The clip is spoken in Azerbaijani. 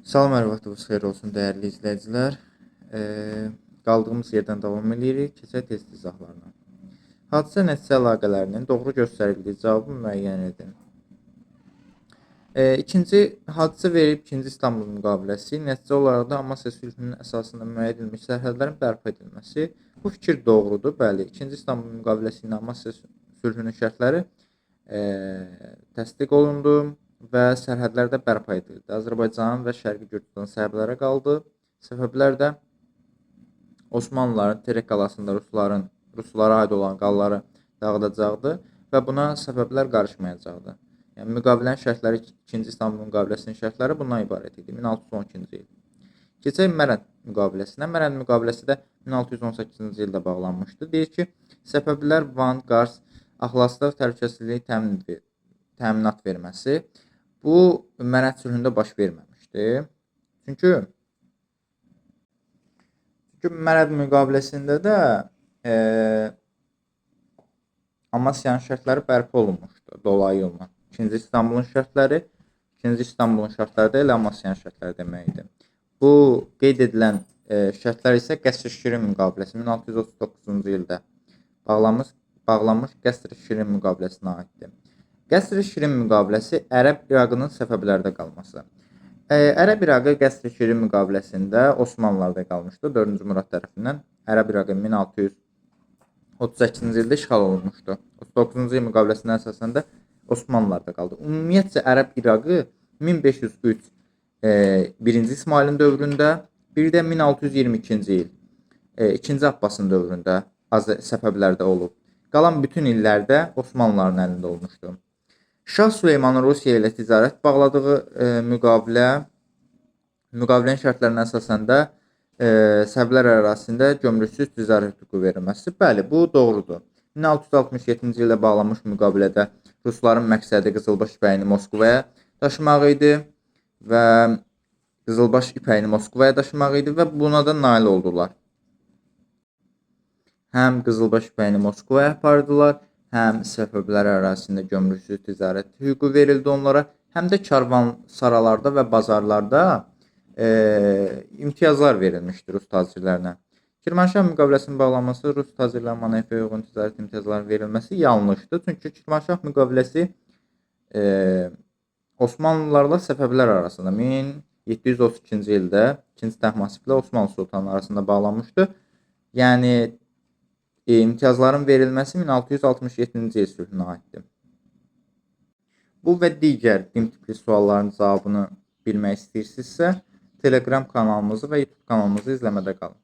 Salam, hər vaxtınız xeyir olsun dəyərli izləyicilər. Qaldığımız yerdən davam eləyirik. Keçək test izahlarına. Hadisə nəticə əlaqələrinin doğru göstərildiyi cavabı müəyyən edin. İkinci hadisə verib 2-ci İstanbul müqaviləsi, nəticə olaraq da Amasya sülhünün əsasında müəyyən edilmiş sərhədlərin bərpa edilməsi. Bu fikir doğrudur. Bəli, 2-ci İstanbul müqaviləsi ilə Amasya sülhünün şərtləri təsdiq olundu və sərhədlər də bərpa edildi. Azərbaycan və Şərqi Gürcüstan Səfəvlərə qaldı. Səfəvilər də Osmanlıların Terek qalasında ruslara aid olan qalaları dağıdacaqdı və buna Səfəvilər qarışmayacaqdı. Yəni müqavilənin şərtləri, 2-ci İstanbul müqaviləsinin şərtləri bundan ibarət idi. 1612-ci il. Keçək Mərənd müqaviləsinə. Mərənd müqaviləsi də 1618-ci ildə bağlanmışdı. Deyir ki, Səfəvilər Van, Qars, Axlasda təhlükəsizliyi təminat verməsi. Bu Mərənd sülhündə baş verməmişdi. Çünki Mərənd müqaviləsində də Amasyanın şərtləri bərpa olunmuşdu dolayı yolla. İkinci İstanbulun şərtləri, ikinci İstanbulun şərtləri də elə Amasyanın şərtləri deməkdir. Bu qeyd edilən şərtlər isə Qəsr-i Şirin müqaviləsi 1639-cu ildə bağlanmış Qəsr-i Şirin müqaviləsinə aiddir. Qəsr-i Şirin müqaviləsi Ərəb İraqının Səfəvlərdə qalması. Ərəb İraqı Qəsr-i Şirin müqaviləsində Osmanlılarda qalmışdı. 4-cü Murad tərəfindən Ərəb İraqı 1638-ci ildə işğal olunmuşdu. 39-cu il müqaviləsinə əsasən də Osmanlılarda qaldı. Ümumiyyətcə Ərəb İraqı 1503 1-ci İsmailin dövründə, bir də 1622-ci il 2-ci Abbasın dövründə Səfəvlərdə olub. Qalan bütün illərdə Osmanlıların əlində olmuşdu. Şah Süleymanın Rusiya ilə ticarət bağladığı müqavilənin şərtlərinə əsasən də Səfəvlər ərazisində gömrüksüz ticarət hüququ verilməsi. Bəli, bu doğrudur. 1667-ci ildə bağlanmış müqavilədə rusların məqsədi qızılbaş ipəyini Moskvaya daşımaq idi və qızılbaş ipəyini Moskvaya daşımaq idi və buna da nail oldular. Həm qızılbaş ipəyini Moskvaya apardılar, həm Səfəvlər ərazisində gömrüksüz ticarət hüququ verildi onlara, həm də karvansaralarda və bazarlarda imtiyazlar verilmişdi rus tacirlərinə. Kirmanşah müqaviləsinin bağlanması rus tacirlərinə manevra uyğun ticarət imtiyazlarının verilməsi yanlışdır. Çünki Kirmanşah müqaviləsi Osmanlılarla Səfəvilər arasında 1732-ci ildə 2-ci Təhmasiblə Osmanlı sultanı arasında bağlanmışdı. Yəni imtiyazların verilməsi 1667-ci il sülhünə aiddir. Bu və digər dim tipli sualların cavabını bilmək istəyirsinizsə, Telegram kanalımızı və YouTube kanalımızı izləmədə qalın.